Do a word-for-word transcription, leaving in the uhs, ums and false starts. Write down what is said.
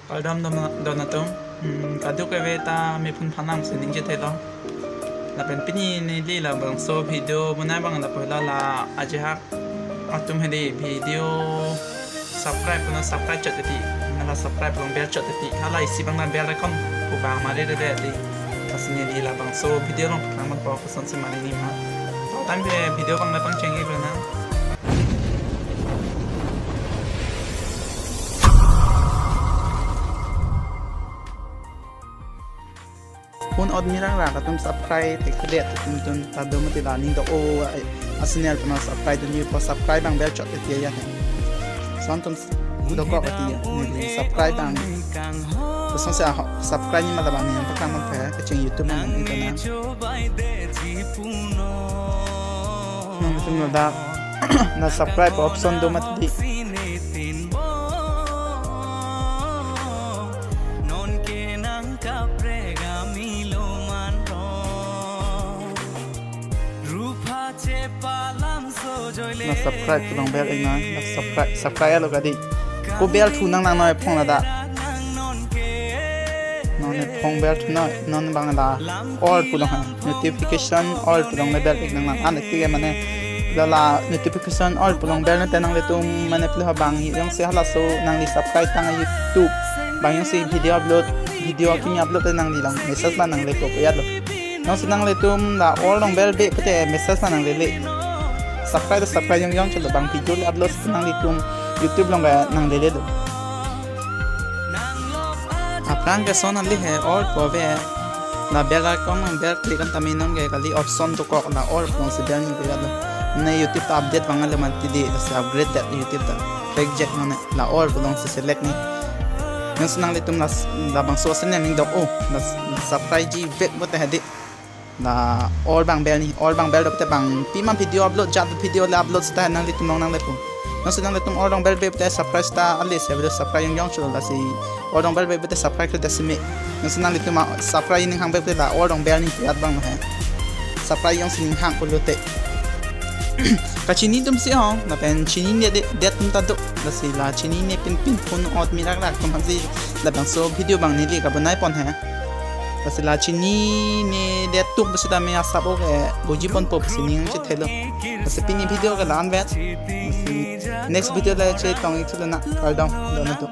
Kardom don, don atum. Hmm, kadokave ta mephan phanang si ningje thelo. Lapen pini neli labangso video bonai abang lapu la la ajahak atum hedi video subscribe kono subscribe chot titi. Nala subscribe along bell chot titi. Hala isi abang na bell icon pu abang mari dede titi. Lasi neli labangso video along pangman po kosonsi mari nima. Tangte video abang na pangcheng-ik lonang. Pun ot mirak rak atum subscribe thekthedet atum tun ta do mati la ning do-o a-, a-channel kono subscribe dunji pu subscribe abang bell chot titi ya he. Lason atum dokok titi ya. Neli subscribe abang. Kosonsi a ho-, subscribe nima ta abang ni yang pertama pa kaching YouTube abang ni kena. Nangtum ladak na subscribe option do mati. Na subscribe pu along bell-ik nang, na subscribe, subscribe alo kadi. Ko bell thu nang nang noi phone ladak. Non ne phone bell thu noi, non abang la all pu along ha. Notification all pu along le bell-ik nang nang. An tik mane la la notification all pu along bell nangte nanglitum mane pilo abang jongsi halaso nangli subscribe tang YouTube. Abang jongsi video upload, video kimi upload te nangli along message la nangle po ya lo. Jongsi nanglitum la all along bell be pute message la nanglele. Subscribe, subscribe jongjong chot abang video le upload nanglitum YouTube along nanglele do. Aphrang ke son ali he all po ave. La bell icon along bell click an tame non ke kali option dokok la all pu alongsi bell ni kaya do. Ne YouTube ta update abang le mati di, lasi upgrade det YouTube ta. Reject mane la all pu alongsi select ni. Jongsi nanglitum la s-, labangso asen ning do-o, la s-, subscribe ji vek pute hedi. La all abang bell ni, all abang bell do pute abang pima video upload jat video le upload seta nanglitum along nangle pu. Jongsi nanglitum all along bell be pute subscribe ta ale se video subscribe jongjong chot lasi all along bell be pute subscribe kre ta simi. Jongsi nanglitum a subscribe ning hang be pute la all along bell ni yat abang he. Subscribe jongsi ning hang pulote. Kachini atum si ho, lapen chinine det, det atum ta do. Lasi la chinine pinpin pun ot mirak rak atum aphansi labangso video abang neli kabonai pon he. Lasi la chinine det atum pusitame asap o ke buji ponpo pusi ning chethelo. Lasi pini video ke la-an vet. Lasi next video le chetong-ik thu lonang, kardom don atum.